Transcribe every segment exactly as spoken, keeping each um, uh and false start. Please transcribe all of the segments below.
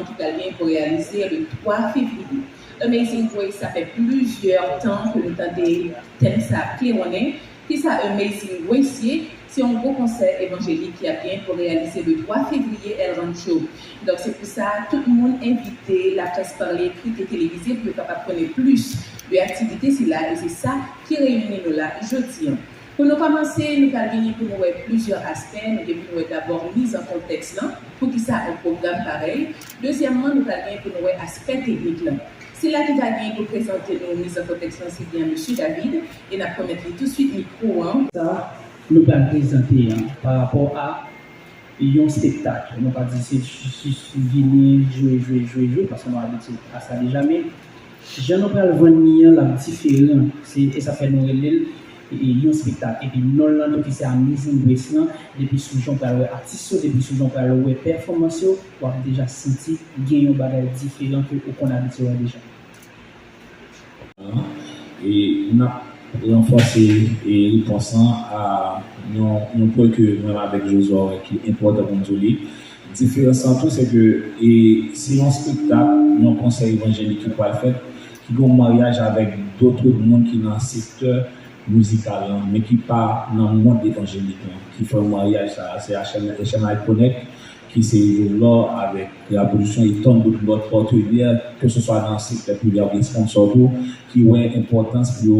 ki pral gen pou reyalize le twa fevriye. Amazing Grace, sa fè plizyè tan ke nou tande tèm sa klewonnen. Kisa Amazing Grace ye? Se yon gwo konsè evanjelik ki ap gen pou reyalize le twa fevriye El Rancho. Donk, se pou sa, tout moun envite, laprès pale, ekri e televize, pou yo kapab konnen plis de aktivite sila, e se sa ki reyini nou la jodi a. Pou nou kòmanse, nou pral genyen pou nou wè plizyè aspè. Nou gen pou nou wè dabò miz an kontèks lan, poukisa yon pwogram parèy. Dezyèmman, nou pral genyen pou nou wè aspè teknik lan. Sila ki va genyen pou prezante nou miz an kontèks lan, se byen Mesye David, e n ap remèt li touswit mikwo an. Sa, nou pral prezante an pa rapò a yon spektak. Nou pa di se jis vini, jwe, jwe, jwe, jwe, paske nou abitye a sa deja, men jan nou pral vann li an, l ap diferan. Se, e sa fè nou rele l, e, yon spektak. Epi non l lan tou ki se Amazing Grace lan, depi sou jan w pral wè atis yo, depi sou jan w pral wè pèfòmans yo, w ap deja santi gen yon bagay diferan ke ou konn abitye wè deja. E n ap ranfòse, e, repons lan a yon, yon pwen ke mwen avèk Josua wè ki enpòtan pou n di li. Diferans lan tou, se ke, e, se yon spektak, yon konsè evanjelik ki pral fèt, ki gen yon maryaj avèk dòt moun ki nan sektè mizikal lan, men ki pa nan mond evanjelik lan, ki fè yon maryaj sa a. Se H M I Connect, ki se Jolò avèk Kreyaprodisyon e tann dòt lòt patnè, keseswa nan sektè prive oubyen sponsò tou, ki wè enpòtans pou yo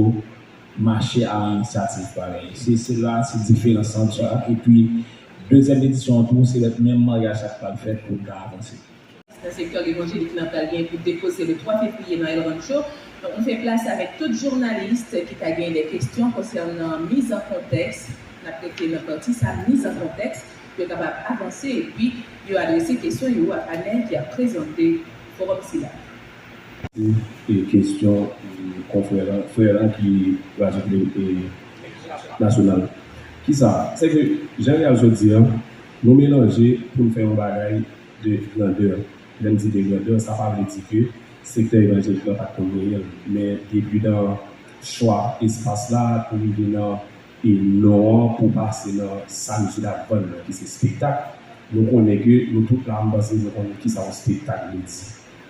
mache a yon inisyativ parèy. Se, se la, se diferans ant sa. Epi, dezyèm edisyon an tou, se lòt menm maryaj sa k pral fèt pou n ka avanse. Nan sektè evanjelik lan pral gen pou depoze le twa fevriye nan El Rancho. Donk, nou fè plas avèk tout jounalis ki ta gen de kesyon konsènan miz an kontèks. N ap rete nan pati sa, miz an kontèks, pou yo kapab avanse epi yo adrese kesyon yo a panèl ki ap prezante fowòm sila. E kesyon, e, konfrè lan, frè lan ki radyo, e, nasyonal. Kisa? Se ke, jan Real sot di an, nou melanje pou n fè yon bagay de grandè. Lè m di de grandè, sa pa vle di ke sektè evanjelik lan pa t konn genyen l. Men depi nan chwa espas la pou rive nan, e, non an pou pase nan sa misye t ap vann nan, ki se spektak, nou konnen ke nou tout la, m panse nou konnen kisa yon spektak vle di.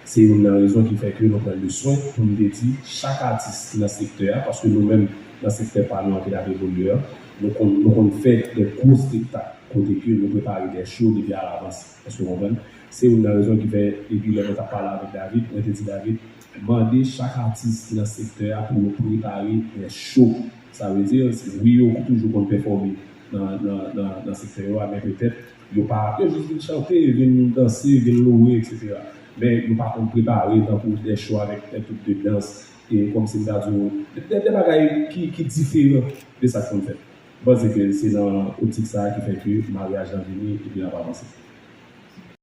Se youn nan rezon ki fè ke nou pran le swen pou n te di chak atis ki nan sektè a, paske nou menm nan sektè pa nou an ki t ap evolye a, nou konn, nou konn fè de gwo spektak kote ke nou prepare de show depi alavans. Èske w konprann? Se youn nan rezon ki fè, epi lè mwen t ap pale avèk David, mwen te di David, mande chak atis ki nan sektè a pou yo prepare de show. Sa vle di, wi, yo toujou konn pèfòme nan, nan, nan, nan sektè yo a, men petèt, yo pa, yo jis vin chante, vin danse, vin louwe, etsetera. Men yo pa konn prepare tankou de show avèk de twoup de dans, e kòmsi m ta di w, de, de bagay ki, ki diferan de sa k konn fèt. M panse ke se nan optik sa a ki fè ke maryaj lan vini epi l ap avanse.